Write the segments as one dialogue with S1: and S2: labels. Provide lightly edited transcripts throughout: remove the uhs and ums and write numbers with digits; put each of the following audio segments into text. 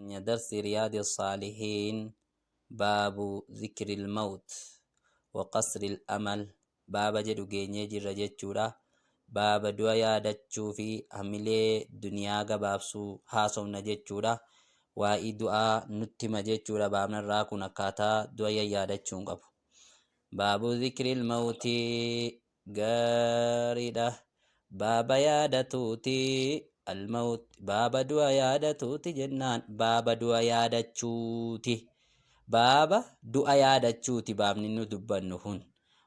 S1: Keenya darsi Riyaadi Saalihiin, baabu zikril mawt wa qasril amal baaba jedhu geenyee jirra jechuudha. Baaba du'a yaadachuu fi hamilee duniyaa gabaabsuu haasofna jechuudha. Waa'ii du'aa nutti hima jechuudha. Baabnarraa kun akkaataa du'a yaadachuun qabu. Baabu zikril mawti gaariidha. Baaba yaadatuuti almawt, baaba du'a yaadatuuti jennaan, baaba du'a yaadachuuti. Baaba du'a yaadachuuti baabni nu dubbannu kun.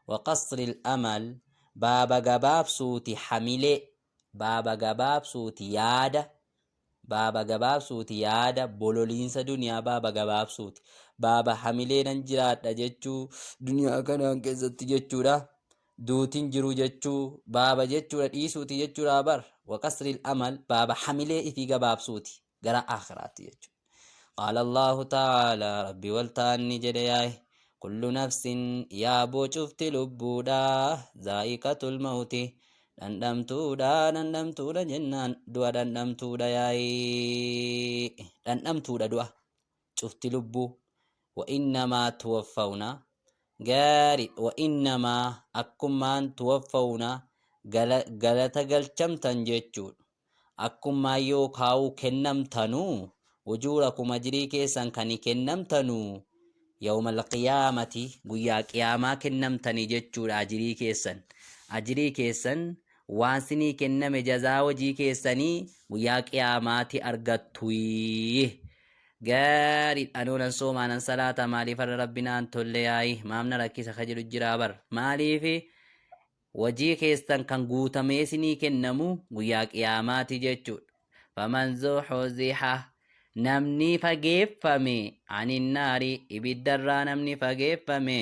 S1: Wa qasril amal, baaba gabaabsuuti hamilee, baaba gabaabsuuti yaada, baaba gabaabsuuti yaada bololiinsa duniyaa, baaba gabaabsuuti. Baaba hamilee nan jiraadha jechuu duniyaa kanaan keessatti jechuudha. Duutin jiru jechuu baaba jechuudha, dhiisuuti jechuudha bar. Wa qasril amal, baaba hamilee ifii gabaabsuuti gara aakhiraatti jechuudha. Qaala Allahu ta'ala, Rabbi waltaanni jedhe yaa'e, kullu nafsin, yaaboo cufti lubbuudha, zaa'iqatul mawti, dhandhamtuudha. Dhandhamtuudha jennaan du'a dhandhamtuudha yaa'i, dhandhamtuudha du'a cufti lubbuu. Wa innamaa tuwaffawna, gaari, wa innamaa akkumaan, tuwaffawna galata galchamtan jechuudha, akkumaan yookaa'u kennamtanuu, ujuurakum ajrii keessan kani kennamtanuu, yawmal qiyaamati, guyyaa qiyaamaa kennamtanii jechuudha. Ajrii keessan, ajrii keessan waan sinii kenname, jazaa hojii keessanii guyyaa qiyaamaati argattuyi. Gaarii, anoo nan soomaa, nan salaata, maaliif har'a Rabbi naan tolle yaa'i, maaf na rakkisa ka jedhu jiraa bar. Maaliif hojii keessan kan guutamee sinii kennamu guyyaa qiyaamaati jechuudha. Faman zuhuziha, namni fageeffame, anin naari, ibiddarraa namni fageeffame,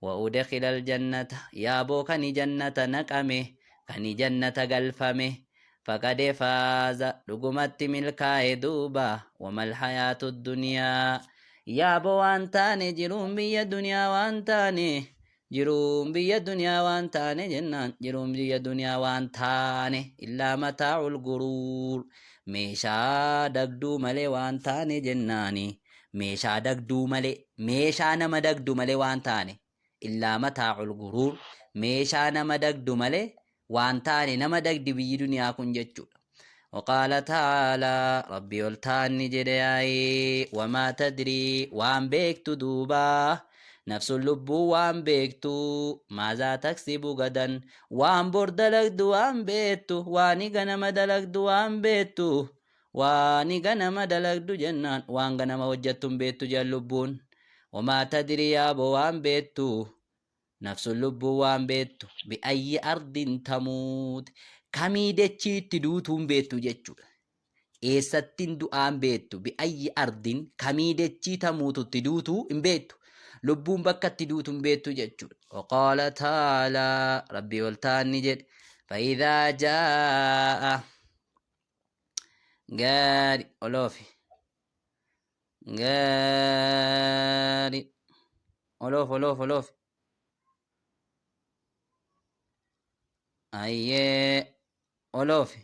S1: wa udkhila aljannata, yaaboo kani jannata naqame, kani jannata galfame, faqad faaza, dhugumatti milkaa'e duuba. Wamal hayaatu duniyaa, yaaboo waan taane jiruun biyya duniyaa, waan taane jiruun biyya duniyaa, waan taane jennaan jiruun biyya duniyaa waan taane, illaa mataa'ul guruur, meeshaa dagduu malee waan taane jennaani, meeshaa dagduu malee, meeshaa nama dagdu malee waan taane, illaa mataa'ul guruur, meeshaa nama dagdu malee waan taane, nama dagdi biyyi duniyaa kun jechuudha. وقال تعالى، ربي oltaanni jedhe yaa'ii, وما تدري, waan beektu duuba, نفس, lubbuu waan beektu, ماذا تكسب غدا, waan bor dalagdu waan beektu, waani ganama dalagdu waan beektu, waani ganama dalagdu jennaan waan ganama hojjettu hin beektu jedhan lubbuun. وما تدري, yaaboo waan beektu, نفس, lubbuu waan beektu, بأي أرض تموت, kamii dachiitti duutuun beektu jechuudha. Eessattiin du'aan beektu, بأي أرض, kamii dachii, تموت tti duutuu hin beektu. Lubbuun bakka itti duutu hin beektu jechuudha. وقال تعالى, Rabbii oltaanni jedhe, فإذا جاء, gaari, oloofi gaari, oloof oloof oloof, ayyee, oloofi,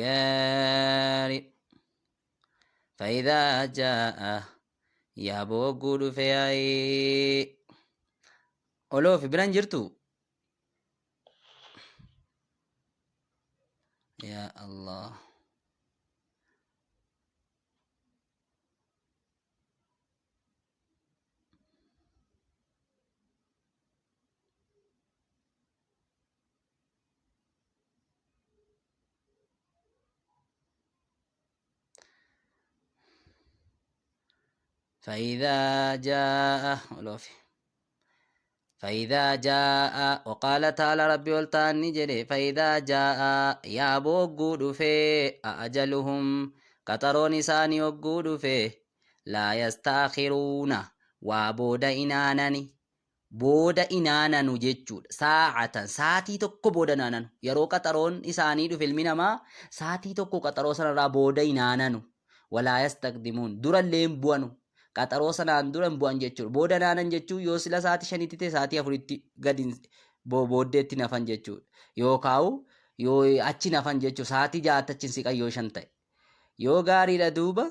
S1: gaari. فإذا جاء, yaaboo hogguu dhufe yaa'ii, oloofi biran jirtu, يا الله. فإذا جاء, oloofi, فإذا جاء, وقال تعالى, ربي oltaanni jedhe, فإذا جاء, yaaboo hogguu dhufe, أجلهم, qaxaroon isaanii hogguu dhufe, لا يستأخرون, waa booda inaanani, booda inaananu jechuudha. ساعة, saatii tokko booda inaananu. Yeroo qaxaroon isaanii dhufe ilmi namaa saatii tokko qaxaroo sanarraa booda inaananu. ولا يستقدمون, durallee hin bu'anu. Qaxaroo sanaan dura hin bu'an jechuudha. Booda naanan jechuun yoo sila saatii 5tti ta'e saatii 4tti gadi booddeetti nafan jechuudha. Yookaan Yoo achi nafan jechuudha sa'aatii ja'aatti achi hin siqan yoo 5 ta'e. Yoo gaariidha duuba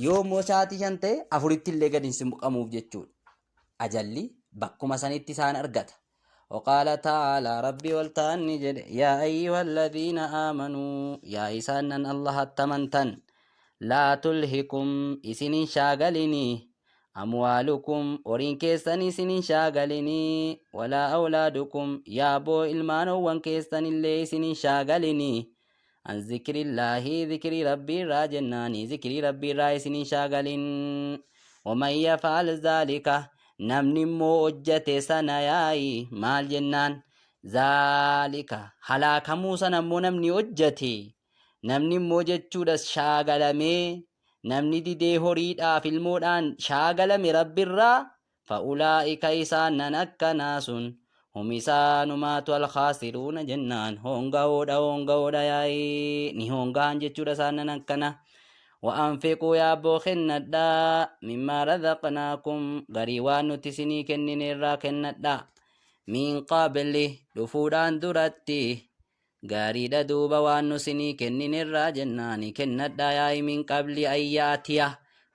S1: yoo immoo sa'aatii 5 ta'e afuritti illee gadi hin siqamuuf jechuudha. Ajalli bakkuma sanitti isaan argata. Waqaala ta'aalaa Rabbi ol ta'an ni jedhe yaa ayyuhalladhiina aamanuu yaa isaan nan Allahatti amantan laa tulhikum isin hin shaagalinii amwaalukum horiin keessan isin hin shaagalinii walaa awlaadukum yaa boo ilmaanowwan keessanillee isin hin shaagalinii an zikrillaahi zikrii rabbii irraa jennaani zikrii rabbii irraa isin hin shaagalin waman yafaal zaalika namni immoo hojjate sana yaa'i maal jennaan zaalika halaakamuu sana immoo namni hojjate namni immoo jechuudha shaagalamee namni didee horiidhaaf ilmoodhaan shaagalame rabbirraa Fa'ulaa'ika isaannan akkanaa sun hum isaanumaatu alkhaasiruuna jennaan hoongahoodha hoongahoodha yaa'ii ni hoongahan jechuudha isaannan akkana. Wa'anfiquu yaabboo kennadhaa mimmaa razaqnaakum garii waan nuti isinii kennine irraa kennadhaa. Min qabli dhufuudhaan duratti Gaariidha duuba waan nu sinii kenninerraa jennaani kennadhaa yaa'i min qabli an ya'tiya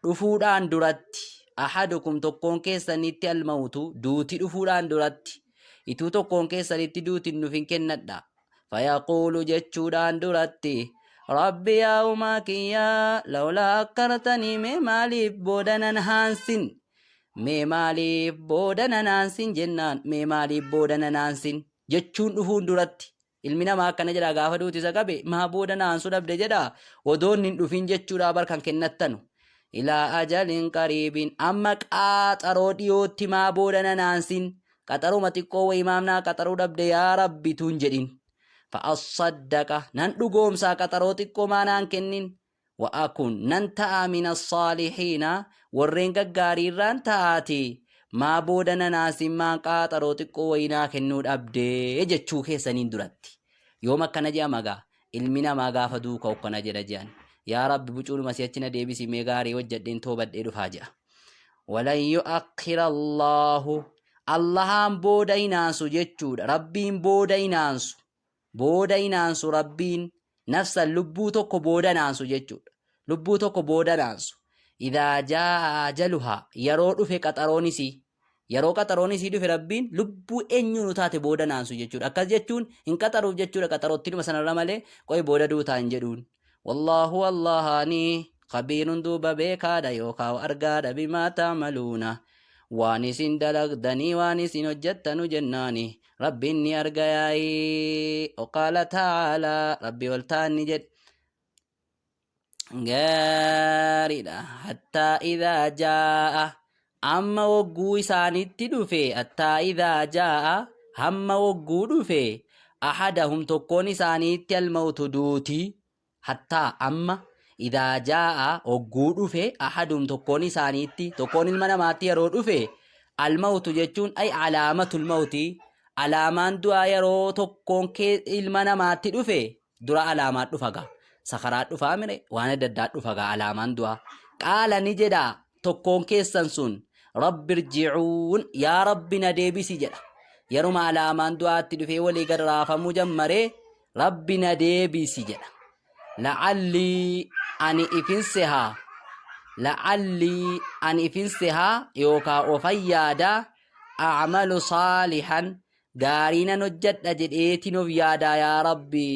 S1: dhufuudhaan duratti ahadukum tokkoon keessanitti almawtu duuti dhufuudhaan duratti ituu tokkoon keessanitti duuti hin dhufin kennadha fayaquulu jechuudhaan duratti rabbi yaa umaa kiyyaa lawlaa akkartanii mee maaliif booda nan haansin mee maaliif booda nan haansin jennaan mee maaliif booda nan haansin jechuun dhufuun duratti ilmi namaa akkana jedha gaafa duuti isa qabe maa booda na aansuu dhabde jedha odoon hin dhufin jechuudha bar kan kennattanu ilaa ajalin qariibin amma qaaxaroo dhiyootti maa booda na naansin qaxaruma xiqqoo wayii maaf naa qaxaruu dhabde yaa rabbi tuun jedhin fa'assaddaqa nan dhugoomsaa qaxaroo xiqqoo maa naan kennin Wa akun nan ta'a mina saalihiina warreen gaggaarii irraan ta'aati maa booda na naasin maan qaaxaroo xiqqoo wayii naa kennuu dhabdee jechuu keessaniin duratti. Yoom akkana je'ama gaa? Ilmi namaa gaafa du'u ka'u akkana jedha je'an. Yaa Rabbi bucuudhuma si'achi na deebisi mee gaarii hojjadheen toobadhee dhufaa je'a. Walan yu'akhkhira Allaahu Allahaan booda hin aansu jechuudha. Rabbiin booda hin aansu. Booda hin aansu Rabbiin nafsan lubbuu tokko booda hin aansu jechuudha. Lubbuu tokko booda hin aansu. Idhaa jaa'a ajaluhaa yeroo dhufe qaxaroon isii. Yeroo qaxaroon isii dhufe Rabbiin lubbuu eenyuunu taate booda hin aansu jechuudha. Akkas jechuun hin qaxaruuf jechuudha qaxaroottidhuma sanarra malee qoy booda duutaa hin jedhuun. Wallaahu Allahaani khabiirun duuba beekaadha yookaa argaadha bimaa ta'maluuna. Waan isin dalagdanii waan isin hojjattanu jennaani Rabbiin ni arga yaa'ii. Waqaala ta'aalaa Rabbi ol ta'an ni jedhe. Gaariidha. Hattaa idhaa jaa'a amma wogguu isaanitti dhufe hattaa idhaa jaa'a hamma wogguu dhufe ahadahum tokkoon isaaniitti almawtu duuti hattaa amma idhaa jaa'a hogguu dhufe ahadum tokkoon isaaniitti tokkoon ilma namaatti yeroo dhufe almawtu jechuun ay alaamatul mawti alaamaan du'aa yeroo tokkoon ilma namaatti dhufe dura alaamaa dhufa gaa sakaraa dhufaa mire waan adda addaa dhufa gaa alaamaan du'aa qaala ni jedha tokkoon keessan sun rabbi irji'uun yaa rabbi na deebisi jedha yeruma alaamaan du'aatti dhufee walii gad raafamuu jammaree Rabbi na deebisi jedha. La'allii ani ifin sehaa la'allii ani ifin sehaa yookaa ofan yaadaa a'malu saalihan gaarii nan hojjadha jedheetiin of yaadaa yaa Rabbi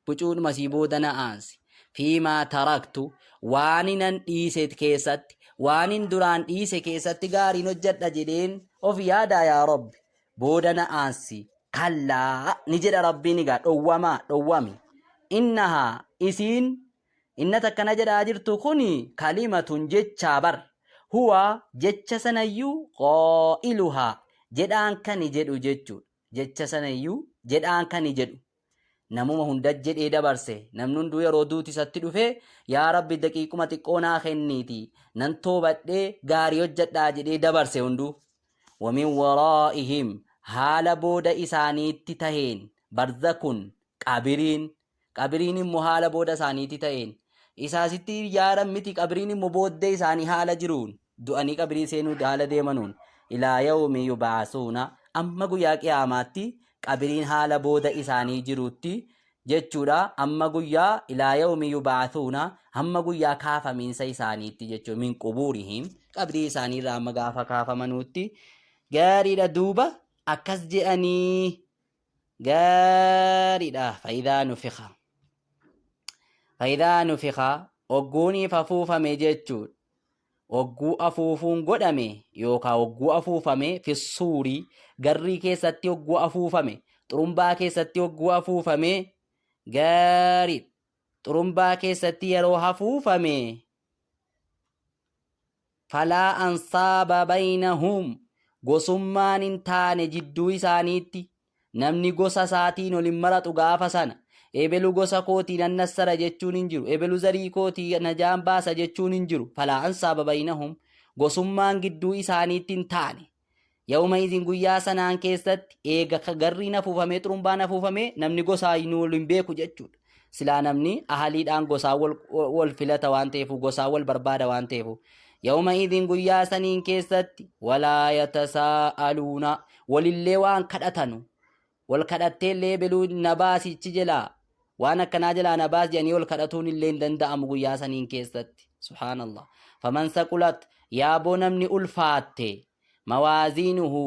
S1: bucuudhuma sii booda na aansi. Fiimaa taraktu waaninan dhiise keessatti waanin duraan dhiise keessatti gaariin hojjadha jedheen of yaadaa yaa Rabbi booda na aansi Kallaa ni jedha Rabbiin egaa dhowwamaa dhowwami. Innahaa isiin inna takkana jedhaa jirtu kuni kalimatun jechaa bar. Huwa jecha sanayyuu qaa'iluhaa jedhaan kani jedhu jechuudha. Jecha sanayyuu jedhaan kani jedhu. Namuma hunda jedhee dabarse. Namni hunduu yeroo duuti isatti dhufe yaa Rabbi daqiiquma xiqqoo naa kenniiti nan toobadhee gaarii hojjedhaa jedhee dabarse hunduu. Wamin waraa'ihim haala booda isaaniitti taheen barzakun qabiriin qabiriin immoo haala booda isaaniitti ta'een isaasitti yaaran miti qabiriin immoo booddee isaanii haala jiruun du'anii qabirii seenuu haala deemanuun ilaa yawmi yubaasuuna amma guyyaa qiyaamaatti qabiriin haala booda isaanii jirutti jechuudha amma guyyaa ilaa yawmi yub'athuuna hamma guyyaa kaafamiinsa isaaniitti jechuudha min qubuurihim qabrii isaaniirraa amma gaafa kaafamanuutti gaariidha duuba akkas je'anii gaariidha fa'idaa nufika fa'idaa nufika ogguuniif afuufame jechuudha Hogguu afuufuun godhame yookaa hogguu afuufame fissuuri garrii keessatti hogguu afuufame xurumbaa keessatti hogguu afuufame gaarii xurumbaa keessatti yeroo hafuufame falaa ansaaba baynahum gosummaan hin taane jidduu isaaniitti Namni gosa isaatiin ol hin maratu gaafa sana. Ebelu gosa kootii nan nassara jechuun hin jiru. Ebelu zarii kootii najaan baasa jechuun hin jiru. Falaa ansaaba baynahum. Gosummaan gidduu isaaniitti hin taane. Yawma izin guyyaa sanaan keessatti eega garriin afuufamee xurumbaan afuufamee namni gosaa nu wal hin beeku jechuudha. Silaa namni ahaliidhaan gosaa wal filata waan ta'eef gosaa wal barbaada waan ta'eef. Yawma idin guyyaa saniin keessatti walaa yatasaa'aluuna walillee waan kadhatanu wal kadhattee illee beluu na baasichi jelaa waan akkanaa jalaa na baas jedhanii wal kadhatuun illee hin danda'amu guyyaa saniin keessatti. Subhaanallah. Faman saqulat yaaboo namni ulfaatte Mawaaziinuhu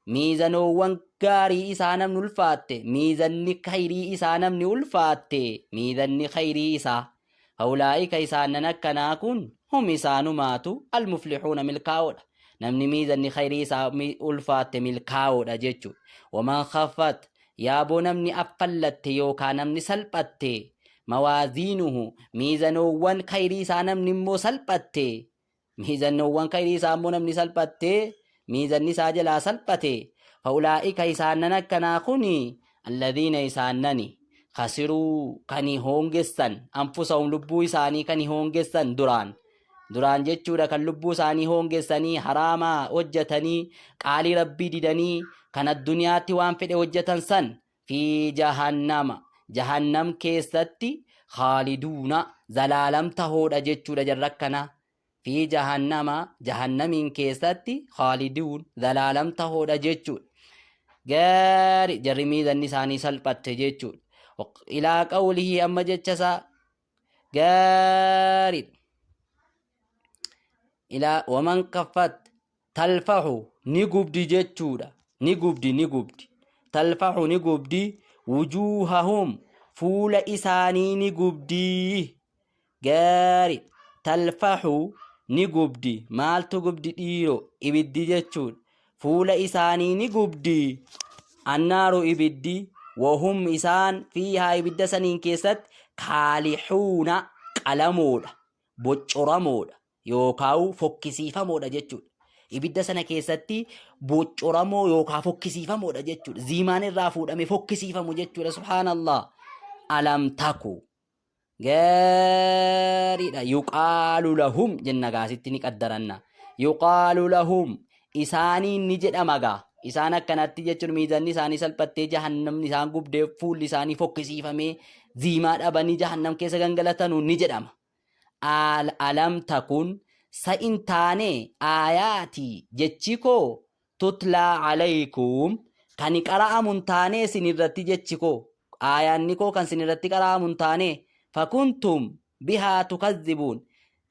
S1: miizanoowwan gaarii isaa namni ulfaatte miizanni khayrii isaa namni ulfaatte miizanni khayrii isaa faulaa'ika isaannan akkanaa kun hum isaanumaatu almuflixuuna milkaa'oodha namni miizanni khayrii isaa ulfaatte milkaa'oodha jechuudha waman khaffat yaaboo namni affallatte yookaa namni salphatte mawaaziinuhu miizanoowwan khayrii isaa namni immoo salphatte Miizannoowwan khayrii isaa immoo namni salphatte miizanni isaa jalaa salphate fa'ulaa'ika isaannan akkanaa kuni alladhiina isaannani khasiruu kani hoongessan anfusahum lubbuu isaanii kani hoongessan duraan duraan jechuudha kan lubbuu isaanii hoongessanii haraamaa hojjetanii qaalii rabbii didanii kan addunyaatti waan fedhe hojjetan san fi jahannama jahannam keessatti khaaliduuna zalaalam tahoodha jechuudha jarra akkanaa fi jahannama jahannamiin keessatti khaaliduun zalaalam tahoodha jechuudha gaari jarri miizanni isaanii salphatte jechuudha ilaa qawlihii amma jecha isaa gaari ilaa waman kaffat talfahu ni gubdi jechuudha ni gubdi ni gubdi talfahu ni gubdi wujuuhahum fuula isaanii ni gubdi gaari talfahu ni gubdi maaltu gubdi dhiiro ibiddi jechuudha fuula isaanii ni gubdi annaaru ibiddi wahum isaan fiihaa ibidda saniin keessatti kaalixuuna qalamoodha boccoramoodha yookaan fokkisiifamoodha jechuudha. Ibidda sana keessatti boccoramoo yookaan fokkisiifamoodha jechuudha. Ziimaan irraa fuudhamee fokkisiifamu jechuudha. Subhaanallah. Alam taku. Gaariidha. Yuqaalu lahum jenna gaasitti ni qaddaranna. Yuqaalu lahum isaaniin ni jedhama gaa. Isaan akkanatti jechuun miizanni isaanii salphattee jahannamni isaan gubdee fuulli isaanii fokkisiifamee ziimaa dhabanii jahannam keessa gangalatanu ni jedhama. Al alam takun sa in taane aayaati jechi koo tutlaa alaykum kan qara'amu hin taane isin irratti jechi koo aayaanni koo kan isin irratti qara'amu hin taane fakuntum bihaa tukazzibuun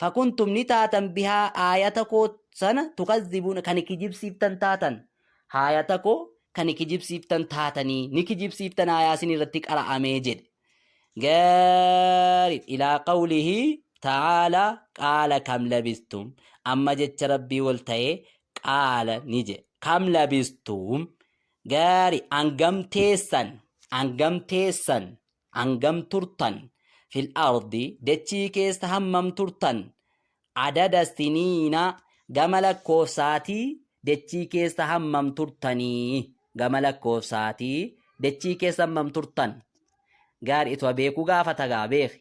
S1: fakuntum ni taatan bihaa aayata koo sana tukazzibuun kan kijibsiiftan taatan haayata koo kan kijibsiiftan taatanii ni kijibsiiftan aayaa isin irratti qara'amee jedhe Gaarii ilaa qawlihi ta'aalaa qaala kam labistum amma jecha rabbii wal ta'ee qaala ni jedhe kam labistum gaarii hangam teessan hangam teessan hangam turtan fil ardi dachii keessa hammam turtan adada siniina gama lakkoofsaatii dachii keessa hammam turtanii gama lakkoofsaatii dachii keessa hammam turtan gaari ituma beekuu gaafata gaa beeki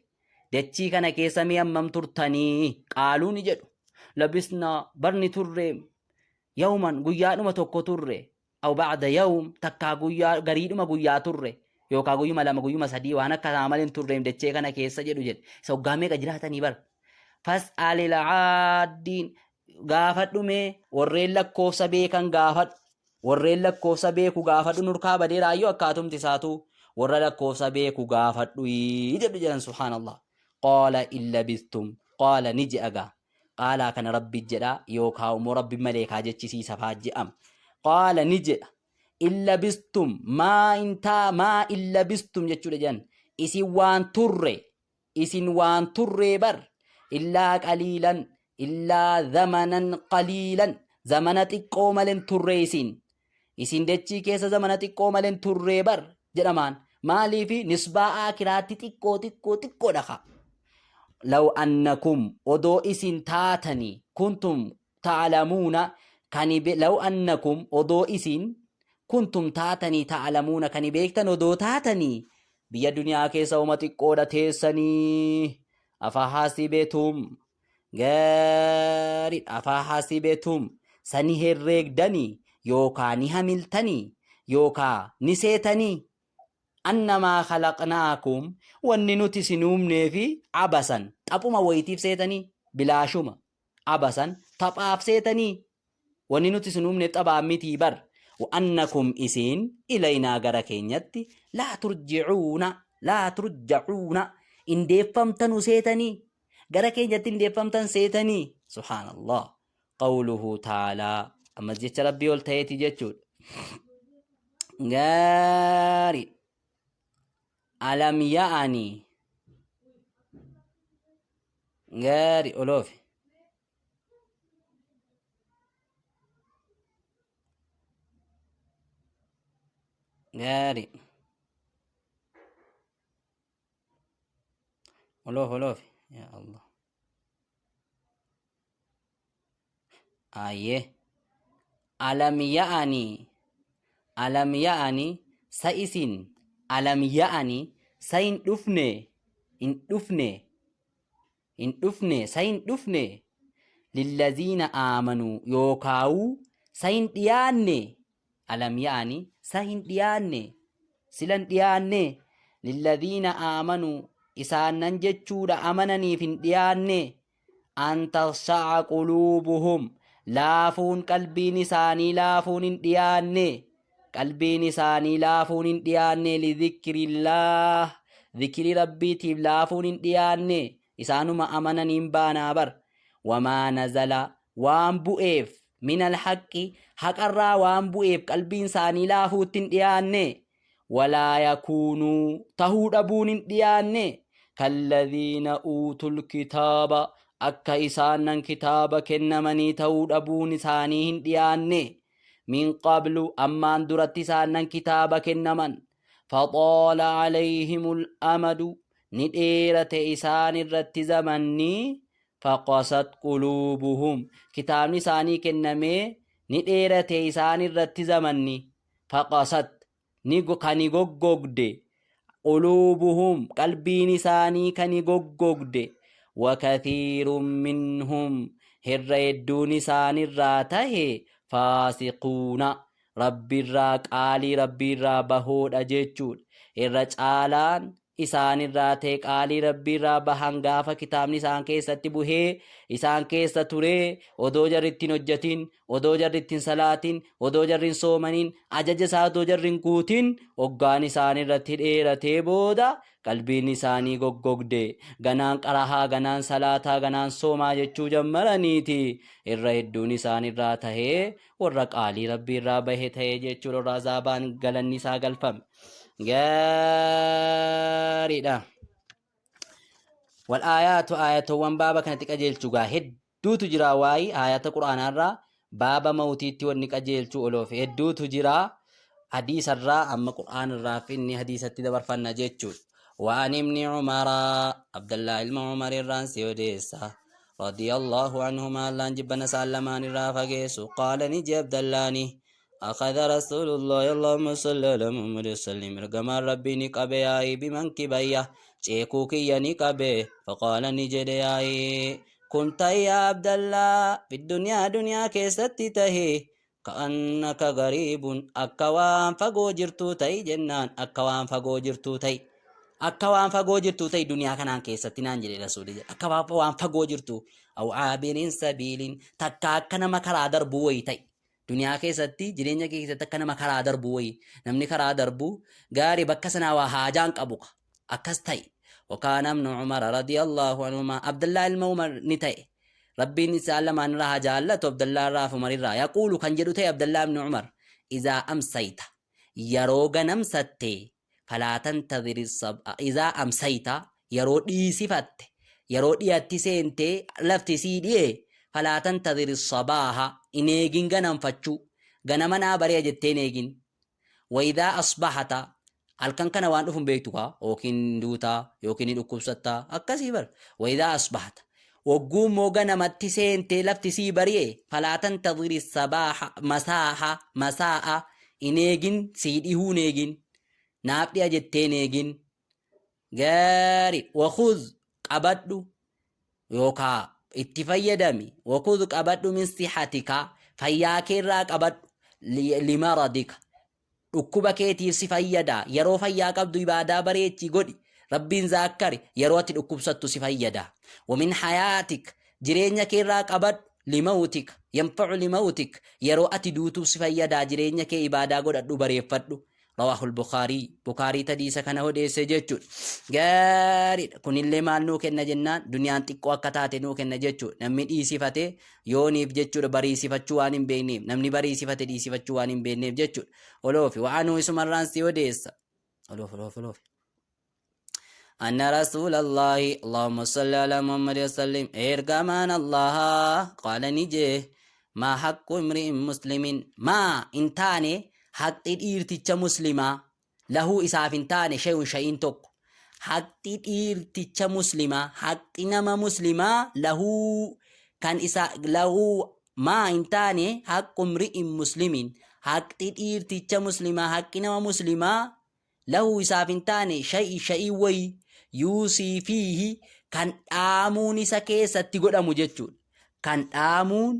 S1: dachii kana keessa mee hammam turtanii qaaluu ni jedhu labisnaa barni turre yawman guyyaadhuma tokko turre aw ba'da yawm takkaa guyyaa gariidhuma guyyaa turre yookaa guyyuma lama guyyuma sadii waan akka isaa malee hin turreem dachee kana keessa jedhu jedhe isa waggaa meeqa jiraatanii bara fas'alil aaddiin gaafadhu mee warreen lakkoofsa beekan gaafadhu warreen lakkoofsa beeku gaafadhu nurkaa badee raayyoo akkaatumti isaatu Warra lakkoofsa beeku gaafadhu jedhu jedhan, subhaanallah. Qaala in labistum, qaala ni je'a gaa. Qaalaa kana Rabbi jedha yookaa immoo Rabbi maleekaa jechisiisa faa je'ama. Qaala ni jedha, in labistum maa intaa maa in labistum jechuudha jedhan. Isin waan turre, isin waan turree bar, illaa qaliilan, illaa zamanan qaliilan, zamana xiqqoo malen turre isin. Isin dachii keessa zamana xiqqoo malen turree bar jedhamaan. Maaliifi nisbaa aakiraatti xiqqoo xiqqoo xiqqoodha kaa. Law annakum odoo isin taatanii, kuntum ta'lamuuna kani law annakum odoo isin, kuntum taatanii, ta'lamuuna kani beektan odoo taatanii, biyya duniyaa keessa uma xiqqoodha teessanii. Afaa hasibetum gaariidha, afaa hasibetum sani herreegdanii yookaa ni hamiltanii yookaa ni seetanii, annamaa khalaqnaakum wanni nuti isin uumneefi abasan taphuma wayitiif seetanii, bilaashuma abasan taphaaf seetanii, wanni nuti isin uumneef taphaan mitii bar, wa'annakum isin ilaynaa gara keenyatti laa turji'uuna, laa turja'uuna hin deeffamtanu seetanii, gara keenyatti hin deeffamtan seetanii. Subhaanallah. Qawluhu ta'aalaa, ammas jecha Rabbii ol ta'eeti jechuudha. Gaarii. Alam ya'anii gaari oloofi. Gaari. Oloof oloofi. Ya Allah. Ayyee. Alam ya'anii, alam ya'anii sa isin, alam ya'anii sa hin dhufne, hin dhufne, hin dhufne, sa hin dhufne, lillaziina aamanuu yookaa'uu sa hin dhiyaanne, alam ya'anii sa hin dhiyaanne, sila hin dhiyaanne, lillaziina aamanuu isaannan jechuudha amananiif hin dhiyaanne, an takhsha'a quluubuhum laafuun qalbiin isaanii laafuun hin dhiyaanne, qalbiin isaanii laafuun hin dhiyaanne, lidhikrillaah dhikrii Rabbiitiif laafuun hin dhiyaanne, isaanuma amananiin baanaa bar, wamaa nazala waan bu'eef, minal haqqi haqarraa waan bu'eef qalbiin isaanii laafuutti hin dhiyaanne, walaa yakuunuu tahuu dhabuun hin dhiyaanne, kalladhiina uutul kitaaba akka isaannan kitaaba kennamanii tahuu dhabuun isaanii hin dhiyaanne, min qablu ammaan duratti isaannan kitaaba kennaman, faxaala alayhimul amadu ni dheerate isaan irratti zamanni, faqasat quluubuhum kitaabni isaanii kennamee ni dheerate isaan irratti zamanni, faqasat ni kani goggogde, quluubuhum qalbiin isaanii kani goggogde, wakathiirun minhum hirra hedduun isaanirraa tahe, faasiquuna Rabbirraa qaalii Rabbiirraa bahoodha jechuudha. Irra caalaan isaanirraa ta'e qaalii Rabbiirraa bahan gaafa kitaabni isaan keessatti buhee isaan keessa turee odoo jarri ittiin hojjatin, odoo jarri ittiin salaatin, odoo jarri hin soomanin, ajaja isaa odoo jarri hin guutin, hoggaan isaan irratti dheeratee booda qalbiin isaanii goggogde. Ganaan qarahaa, ganaan salaataa, ganaan soomaa jechuu jammaraniiti irra hedduun isaanirraa tahee warra qaalii Rabbii irraa bahe ta'ee jechuudha, warra azaabaan galanni isaa galfame. Gaariidha. Wal aayaatu aayatowwan baaba kanatti qajeelchu gaa hedduutu jira, waa'ee aayata quraanaarraa baaba mawtiitti wanni qajeelchu oloof hedduutu jira. Hadiisarraa amma quraanarraa finni hadiisatti dabarfanna jechuudha. Waan ibni Umaraa, Abdallaa ilma Umar irraan si odeessa. Radiyallahu anhumaa, Allaan jibbana isaan lamaan irraa fageessu. Qaala ni jee Abdallaani. أخذ رسول الله، اللهم صل على محمد وسلم، ergamaan Rabbii ni qabe yaa'ii, bimankibaya ceekuu kiyya ni qabe, faqaala ni jedhe yaa'ii, kunta yaa Abdallaa fi duniyaa duniyaa keessatti tahe, ka'annaka gariibun akka waan fagoo jirtuu ta'i jennaan, akka waan fagoo jirtuu ta'i, akka waan fagoo jirtuu ta'i duniyaa kanaan keessatti naan jedhe Rasuuli jedhe, akka waan fagoo jirtu, aw aabirin sabiilin takka akka nama karaa darbuu wayi ta'i. Duniyaa keessatti jireenya kee keessatti akka nama karaa darbu wayi. Namni karaa darbu gaarii bakka sanaa waa haajaan qabu ka. Akkas ta'i. Wakaana ibnu Umar radiyallahu anhumaa Abdallaa ilma Umar ni ta'e. Rabbiin isaan lamaan irraa haa jaallatu Abdallaa irraa fi Umar irraa. Yaquulu kan jedhu ta'e Abdallaa ibnu Umar. Izaa amsayta yeroo ganamsatte falaa tantadhiri izaa amsayta yeroo dhiisifatte yeroo dhiyatti seentee lafti sii dhiye falaa tantadhiri sabaaha hin eegin ganamfachuu ganama naa bari'a jettee hin eegin wayidaa asbahata halkan kana waan dhufu hin beektu kaa yookiin duutaa yookiin ni dhukkubsattaa akkasii bar wayidaa asbahata wogguu immoo ganamatti seentee lafti sii bari'e falaa tantadhiri sabaaha masaaha masaa'a hin eegin sii dhihuu hin eegin naaf dhi'a jettee hin eegin gaari wakhuz qabadhu yookaa itti fayyadami wakhuz qabadhu min sihatika fayyaa keerraa qabadhu limaradika dhukkuba keetiif si fayyada yeroo fayyaa qabdu ibaadaa bareechi godhi rabbiin zaakkari yeroo ati dhukkubsattu si fayyada wamin hayaatik jireenya keerraa qabadhu limawtik yanfa'u limawtik yeroo ati duutuuf si fayyada jireenya kee ibaadaa godhadhu bareeffadhu Rawaahul Bukaarii Bukaarii tadiisa kana odeesse jechuudha. Gaariidha. Kunillee maal nuu kenna jennaan duniyaan xiqqoo akka taate nuu kenna jechuudha. Namni dhiisifate yooniif jechuudha bariisifachuu waan hin beekneef namni bariisifate dhiisifachuu waan hin beekneef jechuudha. Oloofi wa'anuu isumarraan si odeessa. Oloofi oloofi oloofi. أن رسول الله اللهم صل على محمد وسلم إرجمان الله قال نجي ما حق امرئ مسلم ما انتاني حق dhiirticha muslimaa lahu isaaf hin taane shay'un shay'iin tokko haqxi dhiirticha muslimaa haqxi nama muslimaa lahuu kan isa lahuu maa hin taane haqqu imri'in muslimin haqxi dhiirticha muslimaa haqqi nama muslimaa lahu isaaf hin taane shay'i shay'ii wayi yuusii fiihi kan dhaamuun isa keessatti godhamu jechuudha. Kan dhaamuun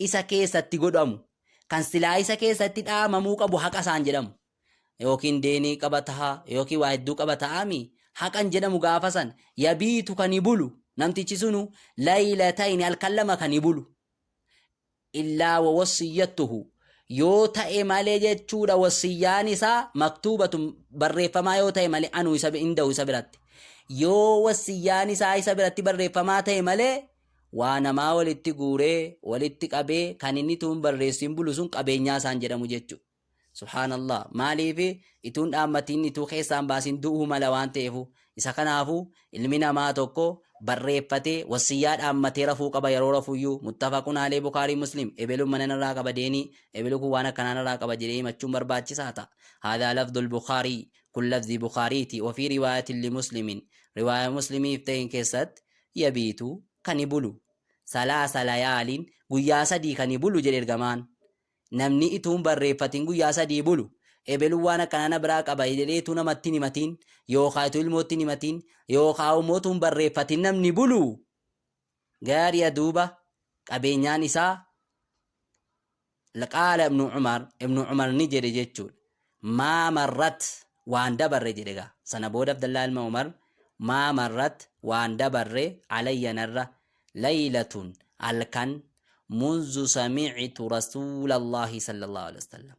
S1: isa keessatti godhamu kan silaa isa keessatti dhaamamuu qabu haqa isaan jedhamu. Yookiin deenii qaba taha yookiin waa hedduu qaba ta'aami haqan jedhamu gaafa san yabiitu kan bulu namtichi sunu laylatayni halkan lama kan bulu. Illaa wa wassiyyattuhu yoo ta'e malee jechuudha wassiyyaan isaa maktuubatun barreeffamaa yoo ta'e malee anuu isa indahu isa biratti yoo wassiyyaan isaa isa biratti barreeffamaa ta'e malee waa namaa walitti guuree walitti qabee kan inni tuun barreessin bulu sun qabeenyaa isaan jedhamu jechuudha. Subhaanallah. Maaliif ituun dhaammatiin ituu keessaan baasin du'uu mala waan ta'eefu. Isa kanaafu ilmi namaa tokko barreeffatee wasiyyaa dhaammatee rafuu qaba yeroo rafuyyuu. Muttafaqun alee Bukaarii Muslim. Ebeluun mana narraa qaba deenii. Ebelu kun waan akkanaa narraa qaba jedhee himachuun barbaachisaa ta'a. Haadhaa lafdul Bukaarii. Kun lafzii Bukaariiti. Wafii riwaayatin li Muslimin. Riwaaya Muslimiif ta'een keessatti yabiitu kani bulu. Salaasa layaalin guyyaa 3 kani bulu jedhe ergamaan. Namni ituu hin barreeffatin guyyaa 3 bulu, ebeluun waan akkanaa na biraa qaba jedhee ituu namatti hin himatin, yookaa ituu ilmootti hin himatin, yookaa immoo ituu hin barreeffatin namni bulu, gaari'a duuba qabeenyaan isaa qaala ibnu Umar, ibnu Umar ni jedhe jechuudha. Maa marrat waan dabarre jedhe gaa. Sana booda Abdallaa ilma Umar maa marrat waan dabarre alayya narra laylatun halkan munzu sami'tu rasuulallaahi sallallahu alaihi wasallam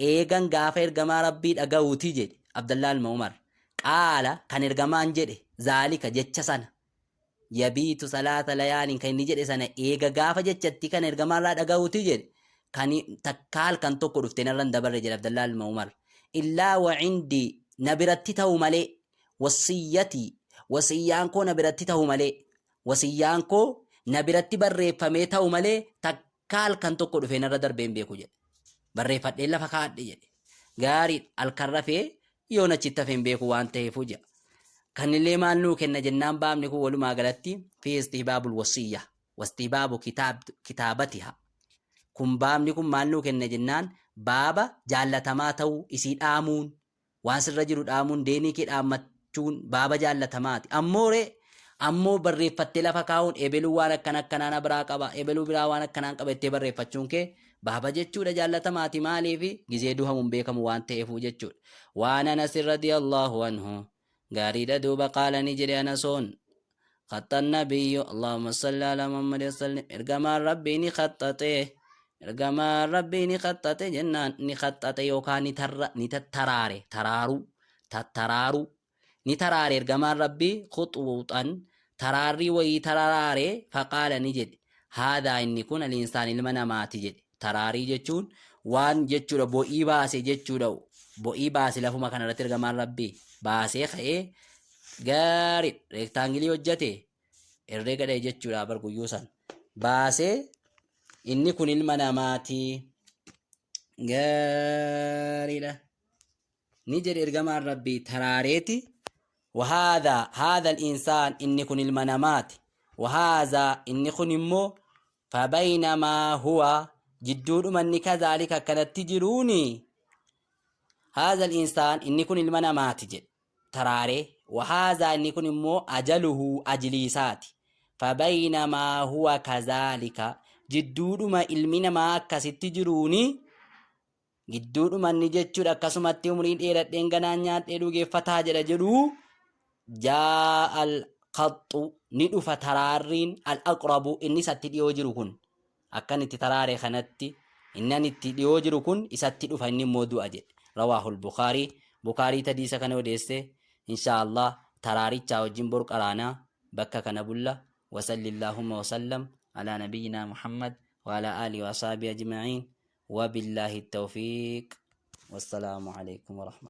S1: eegan gaafa ergamaa rabbii dhaga'uuti jedhe Abdallaa ilma Umar qaala kan ergamaan jedhe zaalika jecha sana yabiitu salaata layaalin kan inni jedhe sana eega gaafa jechatti kan ergamaarraa dhaga'uuti jedhe kan takka halkan tokko dhufte narra hin dabarre jedhe Abdallaa ilma Umar illaa wa cindii na biratti ta'u malee wasiyyatii wasiyyaan koo na biratti ta'u malee Wasiyyaan koo na biratti barreeffamee ta'u malee takka halkan tokko dhufee narra darbee hin beeku jedhe. Barreeffadhee lafa kaa'adhe jedhe. Gaariidha halkan rafee yoon achitti hafe hin beeku waan ta'eefu jedha. Kanillee maal nuu kenna jennaan baabni kun walumaa galatti fi istihbaabul wasiyya wastihbaabu kitaabatiha. Kun baabni kun maal nuu kenna jennaan baaba jaallatamaa ta'uu isii dhaamuun Waan sirra jiru dhaamuun, deenii kee dhaammachuun baaba jaallatamaati. Ammoo ree, ammoo barreeffattee lafa kaa'uun ebeluu waan akkana akkanaa na biraa qaba, ebeluu biraa waan akkanaan qaba jettee barreeffachuun kee baaba jechuudha jaallatamaati. Maaliif gizee duhamu hin beekamu waan ta'eefuu jechuudha. Waan Anas radiyallahu anhu gaariidha duuba qaala ni jedhe Anasoon khaxxa nabiyyu Allahumma salli ala Muhammad wa sallim ergamaan rabbii ni khaxxaxe Ergamaan Rabbii ni khaxxaxe jennaan, ni khaxxaxe yookaan ni tarra ni tattaraare, taraaruu, tattaraaruu, ni taraare ergamaan Rabbii khuxuuxan taraarrii wayii tararaare. Faqaala, ni jedhe, haadhaa, inni kun, al-insaan, ilma namaati jedhe. Taraarii jechuun waan jechuudha, bo'ii baase jechuudha. Bo'ii baase lafuma kanarratti ergamaan Rabbii baasee ka'ee gaarii reektaangilii hojjate, herreega dha'e jechuudha bar. Guyyuu san baasee inni kun ilma namaati, gaariidha, ni jedhe ergamaan Rabbii taraareeti. وهذا هذا الإنسان, inni kun ilma namaati. وهذا, inni kun immoo, فبينما هو, jidduudhuma inni كذلك akkanatti jiruuni, هذا الإنسان, inni kun ilma namaati jedhe taraaree. وهذا, inni kun immoo, أجله, ajliisaati. فبينما هو كذلك, jidduudhuma ilmi namaa akkasitti jiruuni, gidduudhuma inni jechuudha akkasumatti umriin dheeradheen ganaan nyaadhee dhugeeffataa jedha jedhuu, جاء القط, ni dhufa taraarriin, الأقرب, inni isatti dhiyoo jiru kun, akkan itti taraare kanatti inni an itti dhiyoo jiru kun isatti dhufa, inni immoo du'a jedhe. رواه البخاري, Bukaarii hadiisa kana odeesse. Insha Allah taraarichaa wajjin bor qaraanaa, bakka kana bulla. وصل اللهم وسلم على نبينا محمد وعلى آله وأصحابه أجمعين، وبالله التوفيق، والسلام عليكم ورحمة